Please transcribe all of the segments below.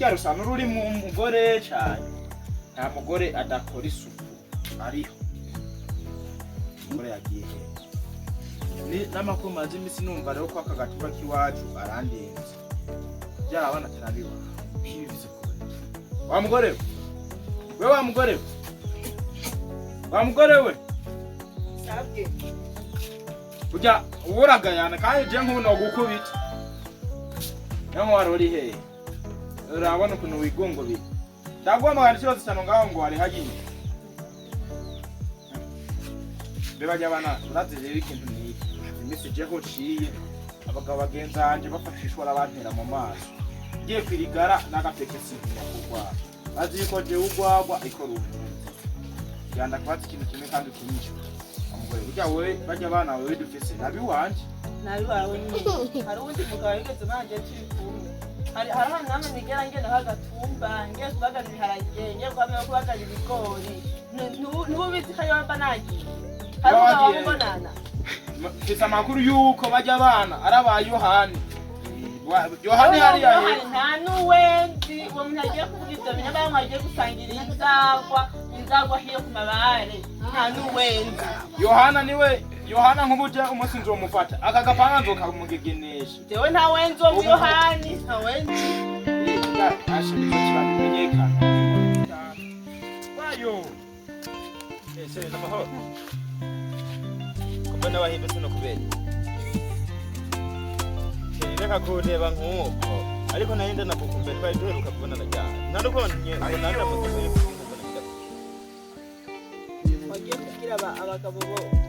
Burya rusa n'ururi mu mugore cyane. Nta mugore adakora isuku ariho. Umugore yagiye he? N'amakuru maze iminsi numva rero ko aka gatuba k'iwacu arandenze. Byarabana atarabibona. Bivuze ko wa mugore we, we wa mugore we, wa mugore we. Sabwe. Burya uragayana kandi je nk'ubu nogukubita. Niyo wari uri hehe? Urabona ukuntu wigungubira. Ndaguhamagara inshuro zitanu ngaho ngo wari hagiye. Mbe barya bana, urazi rero ikintu ni iki? Iminsi jeho nciye abagabo bagenzi banje bafatishwa bantera mu maso. Ngiye kwirigara n'agapeke sinkuma kurwara. Bazi yuko jewe urwagwa ikora ubuhunzi. Genda kubaza ikintu kimwe kandi ukinyishe. Umugore burya wewe, barya bana wewe dufise nabiwanje. Nabi wawe nyine. Hari uwundi mugabo yigeze banje turi kumwe. Hari ahantu hamwe nigera ngenda hagatumba, ngiye kubagara ibiharage, ngiye kubagara ibigori. Ntubizi ko ariyo mba nagiye. Hari umugabo Wagiye. wamubonana. Mfise amakuru yuko barya bana ari aba Yohani. Yohani hariya Yohani hepfo. nta n'uwendi uwo muntu agiye kuvuga ivyo bintu aba agiye gusangira inzagwa hiyo ku mabare, nta n'uwendi. Yohana niwe Yohana, nk'uburyo umunsi nzomufata aka gapanga nzokamugegenesha. Jewe nta wenzi wo mu Yohani, nta wenzi. Asha nico kiba bimenyekana wayo. Ese n'amahoro? Ko mbona wahindutse, no kubera iki? Reka kundeba nk'uko, ariko nari ndanagukumbuye, twari duheruka kubonana ryari? Ntanukonye ngo nandamutse mbere kumbona. Wagiye kubwira abagabo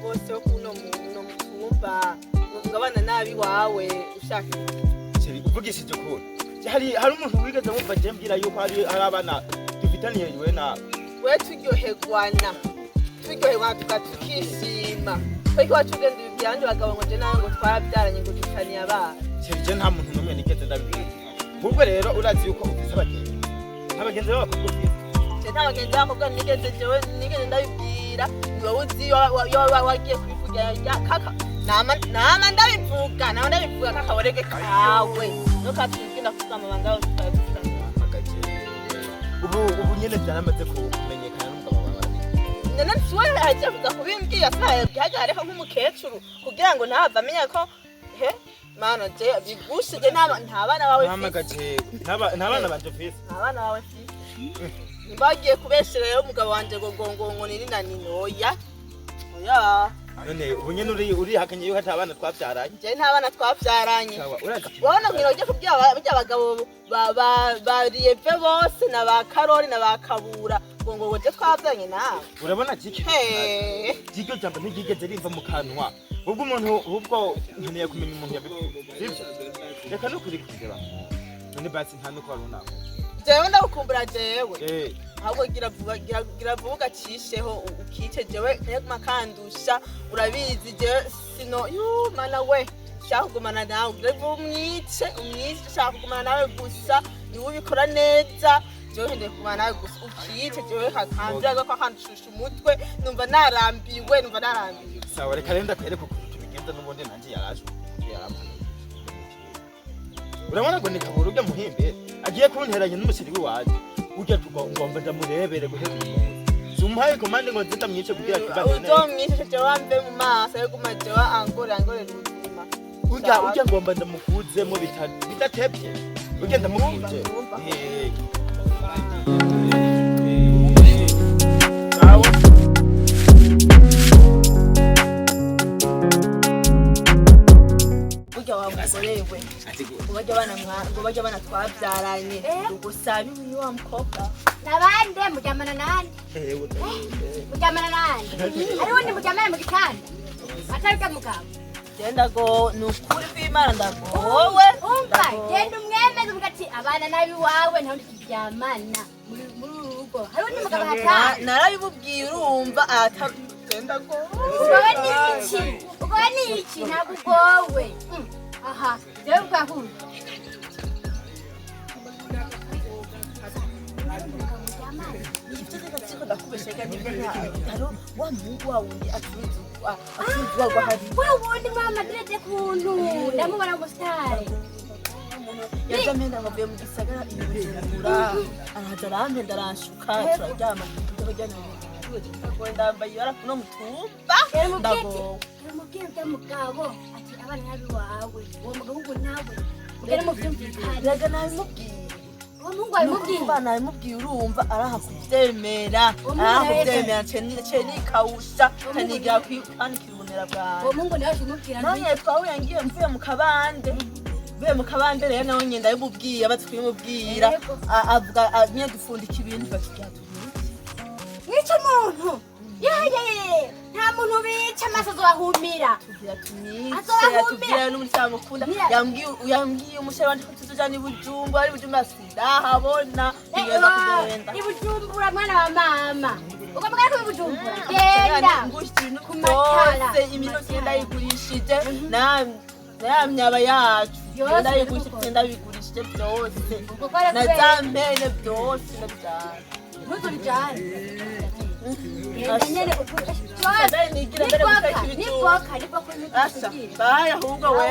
bose bo kuno muno mutumba ngo abana nabi wawe ushaka? Chéri, uvugishije ukuri, hari umuntu wigeze wumva je mbwira yuko hari abana dufitaniye we nawe? We turyoherwana tukishima, twiko wacu ugenda ubibwira abandi bagabo ngo je nawe ngo twarabyaranye, ngo dufitaniye abana. Chéri, je nta muntu n'umwe nigeze ndabibwira. Ahubwo rero urazi yuko ufise abagenzi, nta bagenzi b'abakobwa ufise? Je nta bagenzi b'abakobwa nigeze, jewe nigeze ndabibwira. Ni wowe uzi iyo wagiye kubivugira ya kaka. Nama ndabivuga, nama ndabivuga kakaborege kawe ntukatubwira kuvuga amabanga yose twari dufitanye. Ubu nyene byaramaze kumenyekana n'umugabo wawe arabizi. None siwe agiye kuza kubimbwira? Sinahariho nk'umukecuru kugira ngo ntahave amenya ko he mana je bigushije, nta bana bawe mfise. Mpamagaje nta bana banje ufise? Nta bana bawe mfise. Nimba wagiye kubeshera rero umugabo wanje ngo nini na nini, oya oya. None ubu nyene urihakanye yuko ata bana twavyaranye? Je nta bana twavyaranye. Sawa, urazi ikintu? Urabona ngira ujye kubwira burya abagabo ba Riyeve bose na ba Karori na ba Kabura ngo je twavyaranye nawe. Urabona jike He. iryo jambo ntiryigeze riva mu kanwa. Ubwo umuntu, ubwo nkeneye kumenya umuntu yabikubwiye, sivyo? Reka no kuri kureba. None basi nta nuko wari unaho? Jewe ndagukumbura jewe. Eh. Ahubwo gira vuba, gira vuba ugacisheho ukice. Jewe nteguma kandusha, urabizi jewe sino yu mana we shaka kugumana nawe. Gira vuba umwice, umwice. Shaka kugumana nawe gusa, niwe ubikora neza. Jewe nkeneye kugumana nawe gusa, ukice. Jewe kakambira ko akandushusha umutwe, numva narambiwe, numva narambiwe. Sawa, reka rero ndakwereka ukuntu tubigenza. N'ubundi nanjye yaraje yarampanuye. Urabona ngo ni Kabura urya muhimbere agiye kunteranya n'umusiri w'iwacu urya, ngomba ndamurebere guhera uyu munsi. Sumuhaye commande ngo nze ndamwice kugira tubane neza. Uzomwice, jewe amve mu maso yo guma jewe angore angorera ubuzima. Urya ngomba ndamukuzemo bidatevye, urya ndamukuje. Ndumva. Eh. Sawa. Burya wa mugore we, ngo barya abana twabyaranye, ngo sabi uyu wa mukobwa. Nabande muryamana nande? Muryamana nande? Hari uwundi muryamana mu gitanda atari bwa mugabo? Genda go, ni ukuri kw'Imana ndagowe. Umva, genda umwemeze, uvuga ati abana nabi wawe, nta wundi turyamana muri uru rugo, hari uwundi mugabo hatari. Narabimubwiye, urumva genda go. Ugowe ni iki? Ugowe ni iki? Ntabwo ugowe. Aha jewe bwahura Ibyo reka siko ndakubesheka, hariho wa muhungu wa wundi acuruza urwagwa hari. Wa wundi mwa madirede kuntu ndamubona ngo sitari. Umuntu Yaje amenda ngo avuye mu gisagara i Bujumbura, araza arampenda, aranshuka, turaryama, tukaryama. Ndambaye ibara kuno mutumba. Ndagowe. Uramubwira ujya mugabo ati abana n'abiwawe, uwo mugabo ngo nawe mugere muvyumvikane. Rega nabimubwiye. Uwo muhungu wabimubwiye? Urumva, nabimubwiye, urumva araha kuvyemera. Uwo muhungu Araha nawe kuvyemera, nce nikawusha, kanigira kwanikira ubumera bwawe. Uwo muhungu nawe umubwira? None twahuye ngiye mvuye mu kabande, mvuye mu kabande rero nawe nyenda ndabimubwiye, abaze kubimubwira. Yego. Avuga nyine dufundika ibintu bakijya tumwice. Mwica umuntu? Yeyeye, nta muntu bica, amaso azobahumira. Tugira tumwice. Azobahumbira. Atubwira n'ubundi cyamukunda. Yambwiye, yambwiye umusore wanje ko tuzojana i Bujumbura, ari Bujumbura sindahabona, ntigeza kugenda. I Bujumbura, mwana wa mama, ugomba ko i Bujumbura genda. Ngusha ibintu Ku matara. byose, ibintu byose ndayigurishije, na ya myaba yacu. Yose. Ndayigurishije, ndabigurishije byose. Ubwo ko ari Na kubera- za mpene byose ndabyara. Ntuzubijane, genda nyene ukuri byose. Mbere nigira mbere Niboka. guteka ibijumba. Niboka, niboka. Asha, bayi ahubwo we.